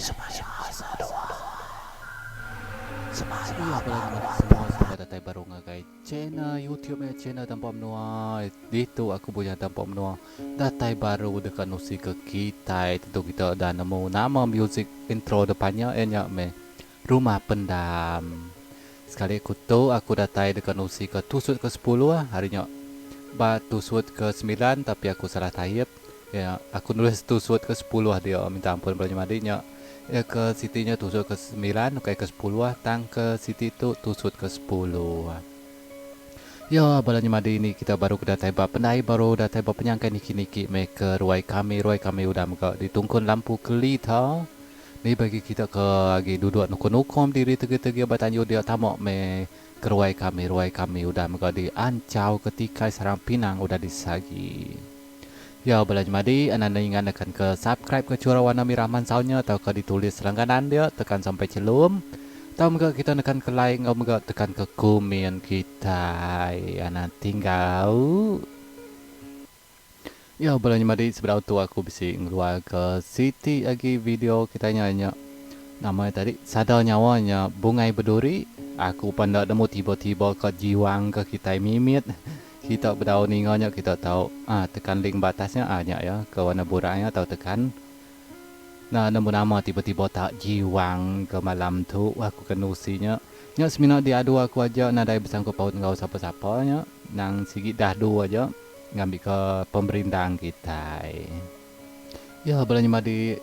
Semaya seduai. Semaya Iya bala baru nyadi apu. semua selamat datai baru ngagai channel YouTube ya channel Tampa Menua. Ditu aku Bujang Tampa Menua datai baru deka nusi ke kitai tentu kita udah nemu nama music intro depan nya iya nya meh Rumah Pendam. Sekali aku tu aku datai deka nusi ke tusut ke sepuluh hari nya ba tusut ke semilan tapi aku salah taip. Ya, aku nulis tusut ke sepuluh dia minta ampun bala nyemadi nya. Ya ke siti nya tusut ke semilan ukai ke sepuluh tang ke siti tu tusut ke sepuluh. Ya bala nyemadi ni kita baru ke datai ba pendai baru datai ba penyangkai niki niki meh ke ruai kami ruai kami udah mega ditungkun lampu kelita. Ni bagi kita ke agi duduk nukun nukum diri tegi tegi ba tanju dia tama meh ke ruai kami ruai kami udah mega dianchau ke tikai sarang pinang udah disagi. Ya bala nyemadi enda ninga nekan ke subscribe ke chura warna mirah mansau nya tauka ditulis langganan dia tekan sampai chelum tau mega kita nekan ke like enggau mega tekan ke kumin kitai anang tinggal. Ya bala nyemadi sebedau tu aku bisi ngeluar ke siti agi video kitai nya nya nama iya tadi sada nyawa nya bungai beduri aku pan enda nemu tiba tiba ka jiwang ke kitai mimit. Kita bedau ninga nya kita tau ah tekan link ba atas nya ah nya iya ke warna burak nya tau tekan. Nah nemu nama tiba tiba tak jiwang ke malam tu aku ke nusi nya. Nya semina diadu aku aja nadai besangkut paut enggau sapa sapa nya nang sigi dahdu aja ngambi ke pemerindang kitai. Ya bala nyemadi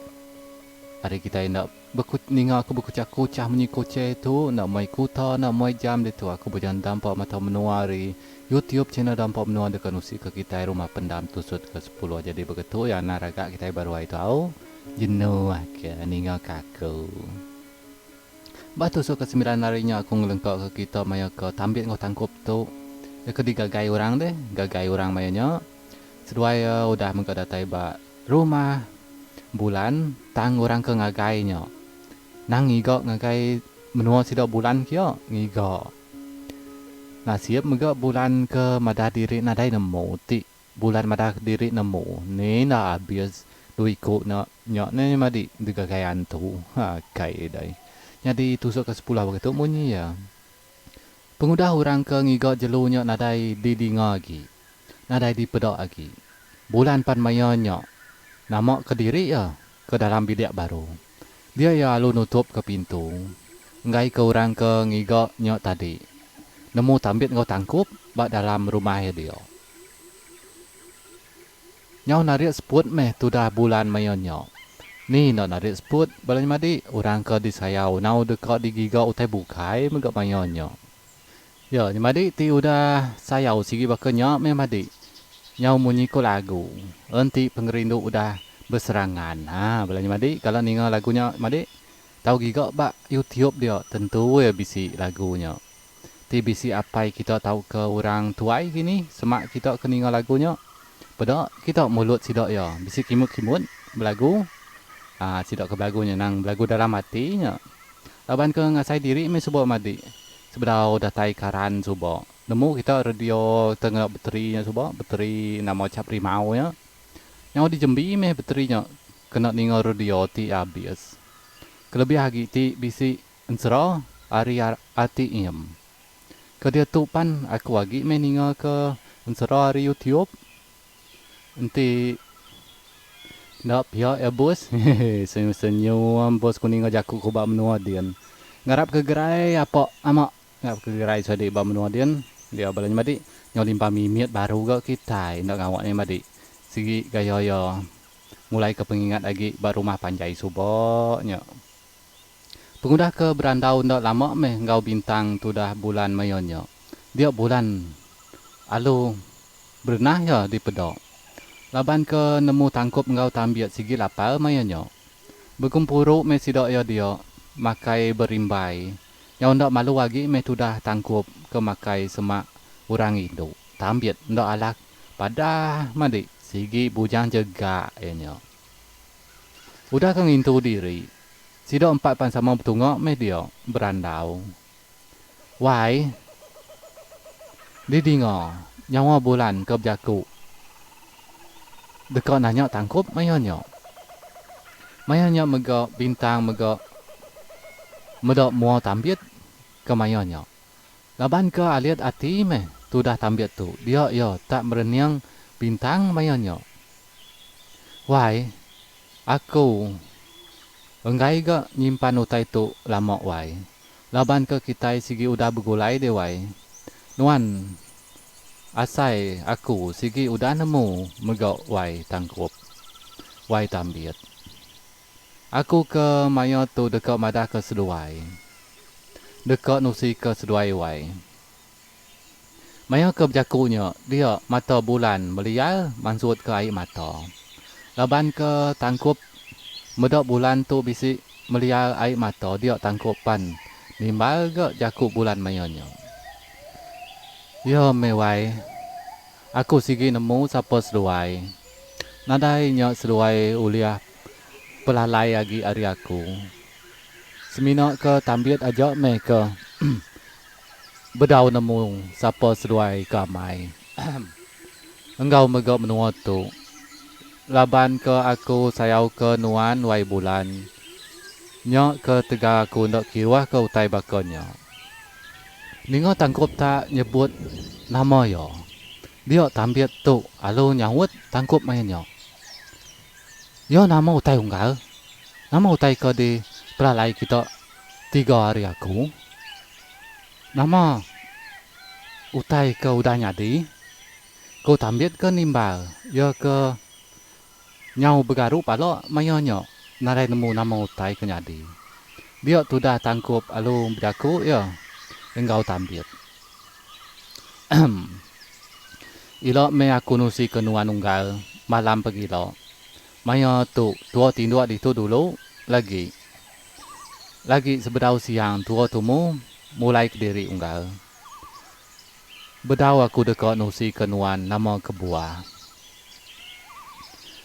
ari kitai enda beku ninga aku bekuchah kuchah munyi kuchei tu enda muai kuta enda muai jam ditu aku bejan dampa mata menua ari YouTube channel dampa menua deka nusi ke kitai rumah pendam tusut ke sepuluh jadi beketu ya anang raga kitai baru ai tu au jenuh ke ninga ke aku. Ba tusut ke semilan ari nya aku ngelengka ke kita maya ke tambit enggau tangkup tu ke digagai orang deh gagai orang maya nya seduai iya udah mega datai ba Rumah bulan tang orang ke ngagai nya nang ngiga ngagai menua sida bulan kia ngiga. Nasib mega bulan ke madah diri nadai nemu ti bulan madah diri nemu ni enda abis dua iku ne nya neh madi digagai antu. Akai dai. Nyadi tusuk ke sepuluh baka tu munyi iya. Pengudah orang ke ngiga jelu nya nadai didinga agi. Nadai dipeda agi. Bulan pan maya nya nama ke diri iya ke dalam bilik baru. Dia iya alu nutup ke pintu enggai ke orang ke ngiga nya tadi nemu tambit enggau tangkup ba dalam rumah iya dia. Nyau narit seput meh tudah bulan maya nya. Ni enda narit seput bala nyemadi orang ke disayau enau deka digiga utai bukai mega maya nya. Ya nya madi ti udah sayau sigi baka nya meh madi. Nyau munyi ko lagu enti pengerindu udah beserangan ha bala nya madi kala ninga lagu nya madi tau giga ba youtube dia tentu iya bisi lagu nya. Ti bisi apai kita tauka orang tuai kini semak kita ke ninga lagu nya peda kita mulut sida iya bisi kimut-kimut belagu ha sida ke belagu nya nang belagu dalam ati nya. Laban ke ngasai diri meh suba madi. Sebedau datai karan suba. Nemu kita radio te ngena beteri nya suba, beteri nama chap rimau nya. Nyau dijembi meh beteri nya kena ninga radio ti abis. Kelebih agi ti bisi ensera ari ati im. Ke diatu pan aku agi meh ninga ke ensera ari youtube. Enti enda pia iya bos. Hehe senyum senyum bos ku ninga jaku ku ba menua din. Ngarap ke gerai apak ama ngarap ke gerai sadi ba menua din. Dia bala nyemadi nyau limpah mimit baru ga kitai enda ngawa nya nyemadi. Sigi gaya iya mulai ke pengingat agi ba rumah panjai suba nya. Pengudah ke berandau enda lama meh enggau bintang tudah bulan maya nya. Dia bulan alu berenah iya dipeda. Laban ke nemu tangkup enggau tambit sigi lapar maya nya. Begempuru meh sida iya dia makai berimbai. Nyau enda malu agi meh tudah tangkup ke makai semak orang indu. Tambit enda alah padah madi sigi bujang jegak iya nya. Udah ke ngintu diri, sida empat pan sama betunga meh dia berandau. Wai, didinga nyawa bulan ke bejaku deka nanya tangkup maya nya. Maya nya mega Bintang mega meda mua Tambit ke maya nya. Laban ke alit ati meh tudah Tambit tu dia iya tak merening Bintang maya nya. Wai, aku enggai ga nyimpan utai tu lama wai. Laban ke kitai sigi udah begulai deh wai. Nuan asai aku sigi udah nemu mega wai tangkup. Wai Tambit. Aku ke maya tu deka madah ke seduai. Deka nusi ke seduai wai. Maya ke bejaku nya, dia mata bulan meliar mansutka ai mata. Laban ke tangkup meda bulan tu bisi meliar ai mata dia tangkup pan nimbal ga jaku bulan maya nya. Iya meh wai, aku sigi nemu sapa seduai. Nadai nya seduai ulih pelalai agi ari aku. Semina ke tambit aja meh ke Bedau nemu sapa seduai ke amai. Enggau mega menua tu. Laban ke aku sayau ke nuan wai bulan. Nya ke tegal aku enda kiruh ke utai baka nya. Ninga tangkup tak nyebut nama iya. Dia tambit tu alu nyaut tangkup maya nya. Iya nama utai unggal? Nama utai ke di pelalai kita tiga ari aku? Nama utai ke udah nyadi? Ku Tambit ke nimbal iya ke nyau begaru pala maya nya nadai nemu nama utai ke nyadi. Dia tudah tangkup alu bejaku iya enggau Tambit. Ehem. Ila meh aku nusi ke nuan unggal malam pegila. Maya tu tua tinduk ditu dulu lagi. Lagi sebedau siang tua tumu mulai kediri unggal. Bedau aku deka nusi ke nuan nama kebuah.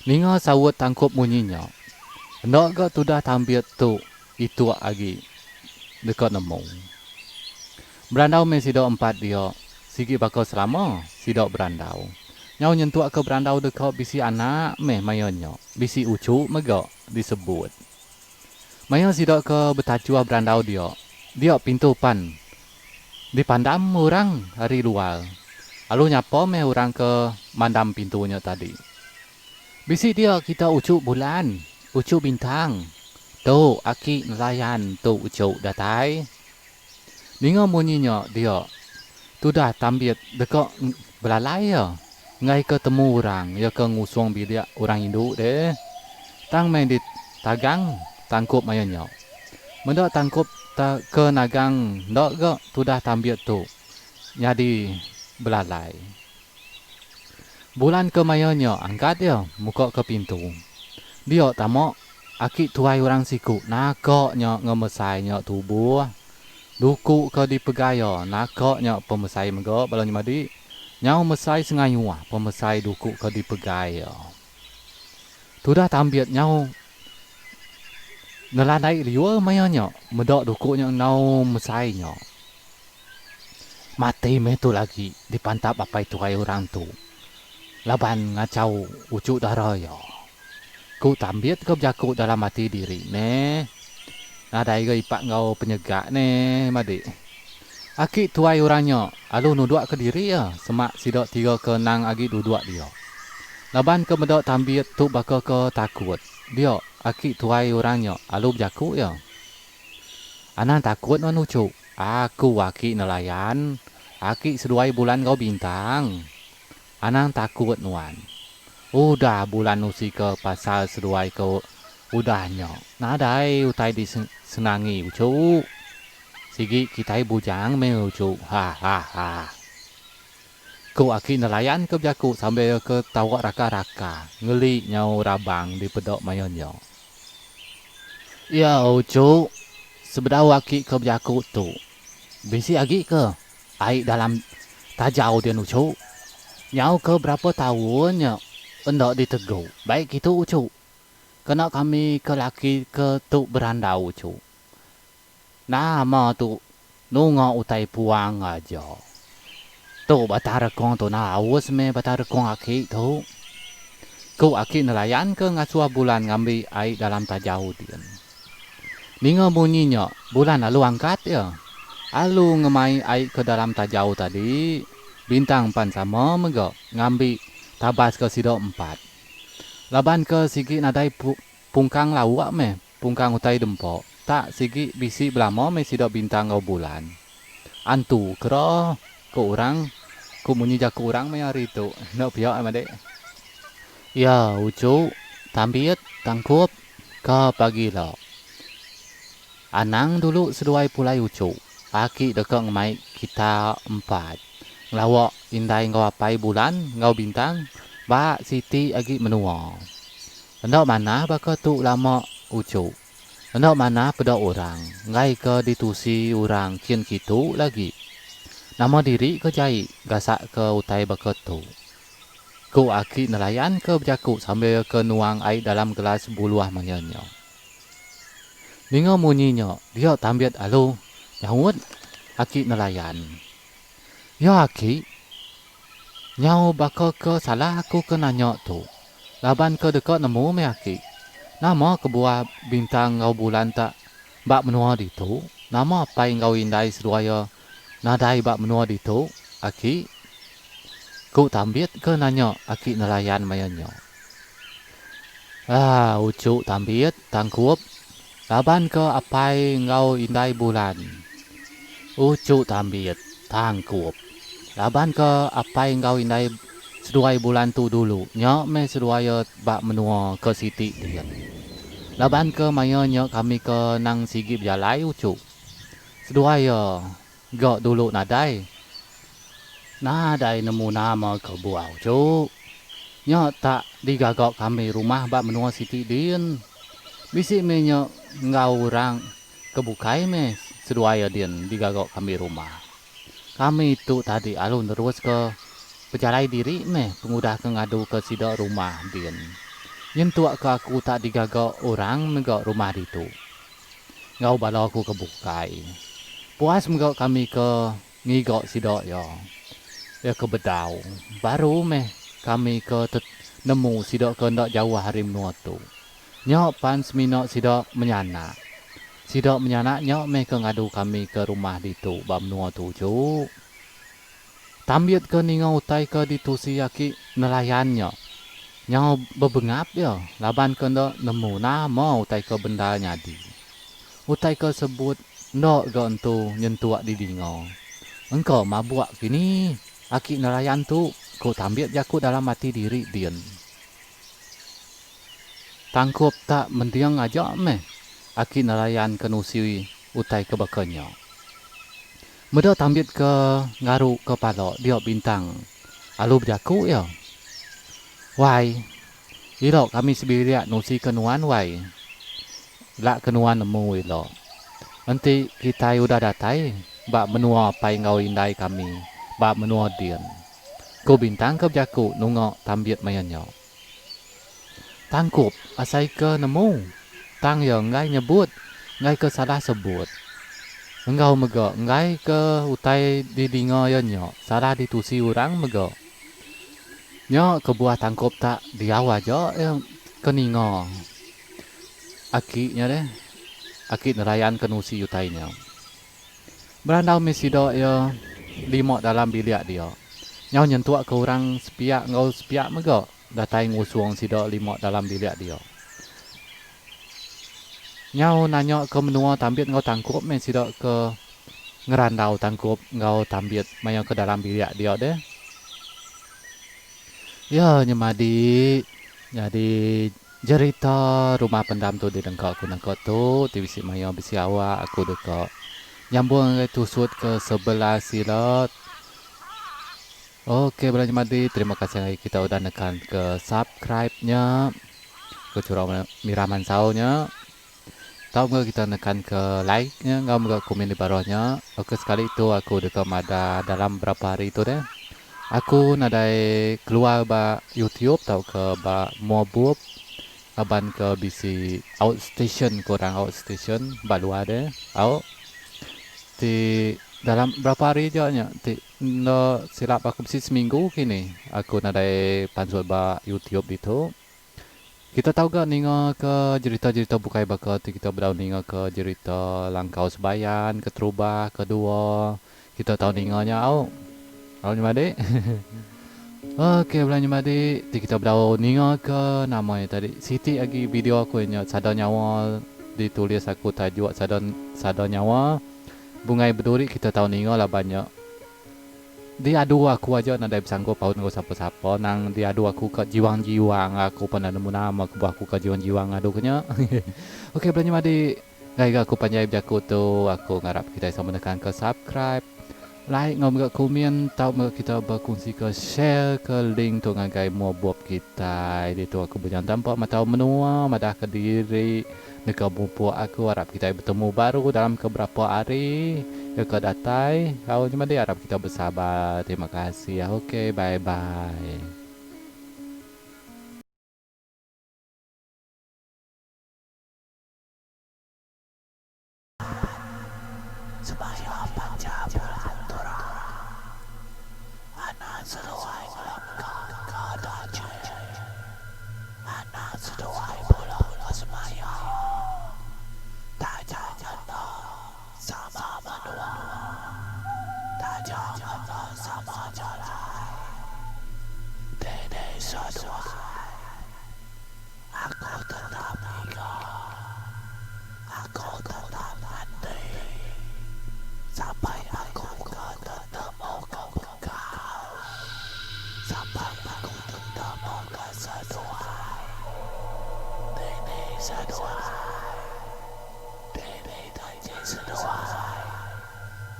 Ninga saut tangkup munyi nya, enda ga tudah tambit tu ituk agi deka nemu. Berandau meh sida empat dia, sigi baka selama sida berandau. Nyau nyentuk ke berandau deka bisi anak meh maya nya, bisi uchu mega disebut. Maya sida ke betajuh berandau dia, dia pintu pan dipandam orang ari luar. Lalu nyapa meh orang ke mandam pintu nya tadi. Bisi dia kita uchu bulan, uchu bintang. Tu aki nelayan tu uchu datai. Ninga munyi nya dia, tudah Tambit deka belalai iya enggaika temu orang iya ke ngusung bilik orang indu deh. Tang meh ditagang tangkup maya nya. Meda tangkup ta ke nagang enda ga tudah Tambit tu nyadi belalai. Bulan ke maya nya angkat iya muka ke pintu. Dia tama Aki tuai orang siku naka nya ngemesai nya tubuh. Duku ke dipegai iya naka nya pemesai mega bala nyemadi. Nyau mesai sengayuh pemesai duku ke dipegai iya. Tudah Tambit nyau ngelandai liur maya nya meda duku nya enggau mesai nya. Mati meh tu lagi dipantap apai tuai orang tu laban ngachau uchu dara iya. Ku Tambit ke bejaku dalam ati diri neh. Nadai ga ipak enggau penyegak neh madi. Aki tuai orang nya alu nuduk ke diri iya semak sida tiga ke endang agi duduk dia. Laban ke meda Tambit tu baka ke takut dia aki tuai orang nya alu bejaku iya. Anang takut nuan uchu. Aku aki nelayan. Aki seduai bulan enggau bintang. Anang takut nuan. Udah bulan nusi ke pasal seduai ke udah nya. Nadai utai di senangi uchu. Sigi kitai bujang meh uchu. Hahaha. Ku aki nelayan ke bejaku sambil ke tawa raka-raka ngeli nyau rabang dipeda maya nya. Iya uchu, sebedau aki ke bejaku tu bisi agi ke Ai dalam tajau dia nuchu. Nyau ke berapa taun nya enda ditegu. Baik kitu uchu. Kena kami ke laki ke tu berandau uchu. Nama tu nunga utai puang aja. Tu batang rekung tu nah aus meh batang rekung aki tu. Ku aki nelayan ke ngasuh Bulan ngambi ai dalam tajau din. Ninga munyi nya, Bulan lalu angkat iya. Alu ngemai ai ke dalam tajau tadi. Bintang pan sama mega ngambi tabas ke sida empat. Laban ke sigi nadai pungkang lauk meh pungkang utai dempa, tak sigi bisi belama meh sida Bintang enggau Bulan. Antu kera, ku orang, ku munyi jaku orang maya hari tu. Enda pia madik. Iya uchu, tambit, tangkup, ka pagila. Anang dulu seduai pulai uchu, aki deka ngemai kita empat ngelawa indai enggau apai bulan enggau bintang ba siti agi menua. Enda manah baka tu lama uchu. Enda manah peda orang enggai ke ditusi orang kin kitu lagi. Nama diri ke jai gasak ke utai baka tu. Ku aki nelayan ke bejaku sambil ke nuang ai dalam gelas buluh maya nya. Ninga munyi nya, dia Tambit alu nyaut aki nelayan. Ya aki, nyau baka ke salah aku ke nanya tu, laban ke deka nemu meh aki. Nama kebuah bintang enggau bulan tak ba menua ditu? Nama apai enggau indai seduai iya nadai ba menua ditu, aki? Ku Tambit ke nanya aki nelayan maya nya. Aaa uchu Tambit tangkup laban ke apai enggau indai bulan. Uchu Tambit tangkup laban ke apai enggau indai seduai bulan tu dulu nya meh seduai iya ba menua ke siti din. Laban ke maya nya kami ke nang sigi bejalai uchu. Seduai iya Ga dulu nadai. Nadai nemu nama ke buau tu. Nya tak digaga kami rumah ba menua siti din. Bisi meh nya enggau orang ke bukai meh seduai iya din digaga kami rumah. Kami tu tadi alu neruska pejalai diri meh pengudah ke ngaduka sida rumah din. Nyentuk ke aku tak digaga orang mega rumah ditu. Enggau bala aku ke bukai. Puas mega kami ke ngiga sida iya. Iya ke bedau. Baru meh kami ke nemu sida ke enda jauh ari menua tu. Nya pan semina sida menyanak. Sida menyanak nya meh ke ngadu kami ke rumah ditu ba menua tu uchu. Tambit ke ninga utai ke ditusi aki nelayan nya. Nyau bebengap iya laban ke enda nemu nama utai ke bendar nyadi. Utai ke sebut enda ga entu nyentuk didinga. Engka mabuk kini aki nelayan tu, ku Tambit jaku dalam ati diri din. Tangkup tak mending aja meh aki nelayan ke nusi utai ke baka nya. Meda Tambit ke ngaru ke pala dia bintang alu bejaku iya. Wai, ila kami sebilik nusi ke nuan wai. Lak ke nuan nemu ila. Enti kitai udah datai ba menua apai enggau indai kami ba menua din. Ku Bintang ke bejaku nunga Tambit maya nya. Tangkup asai ke nemu tang iya enggai nyebut enggai ke salah sebut. Enggau mega enggai ke utai didinga iya nya salah ditusi orang mega. Nya kebuah tangkup tak diau aja iya ke ninga aki nya deh aki nelayan ke nusi utai nya. Berandau mih sida iya lima dalam bilik dia. Nyau nyentuk ke orang sepiak enggau sepiak mega datai ngusung sida lima dalam bilik dia. Nyau nanya ke menua Tambit enggau Tangkup meh sida ke ngerandau Tangkup enggau Tambit maya ke dalam bilik dia deh. Iya nyemadi nyadi jerita rumah pendam tu dilengka aku nengka tu ti bisi maya bisi awak aku deka nyambung ngagai tusut ke 11 ila. Ok bala nyemadi terima kasih ngagai kita udah nekan ke subscribe nya ke chura mirah mansau nya tau mega kita nekan ke like nya enggau mega komen di baruh nya ok sekali tu aku deka madah dalam berapa hari tu deh aku nadai keluar ba youtube tauka ba mua bup laban ke bisi outstation ku orang outstation ba luar deh au ti dalam berapa hari aja nya ti Enda silap aku bisi seminggu kini aku nadai pansut ba youtube ditu. Kita tau ga ninga ke jerita-jerita bukai baka ti kita bedau ninga ke jerita Langkau Sebayan keterubah, kedua. Kita tau ninga nya au. Au nya madik. Ok bala nya madik ti kita bedau ninga ke nama nya tadi siti agi video aku nya sada nyawa ditulis aku tajuk sada sada nyawa Bungai Beduri kita tau ninga laban nya Diadu aku aja nadai besanggup paut enggau sapa-sapa nang diadu aku ka jiwang-jiwang aku pan enda nemu nama kebuah aku ka jiwang-jiwang ngadu ke nya. Ok bala nya madi enggai ga aku panjai bejaku tu aku ngarap kitai sama nekan ka subscribe, like enggau mega komen tau mega kita bekunsi ka share ka link tu ngagai mua bup kitai ditu aku bejang tampa matau menua madah ka diri. Deka mupuk aku arap kitai betemu baru dalam ke berapa hari deka datai au nya madi arap kita besabar terima kasih ok bye bye. Semaya panjai bulan terang Anak seduai ngelengka ka dajing Anak seduai bula ke semaya Taja enda sama menua Taja enda sama jalai Dini seduai Aku tetap ngiga Aku tetap nganti Sampai aku ke tetemu ke bekal Sampai aku tetemu ke seduai Dini seduai Dini danji seduai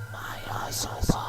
Maya suba.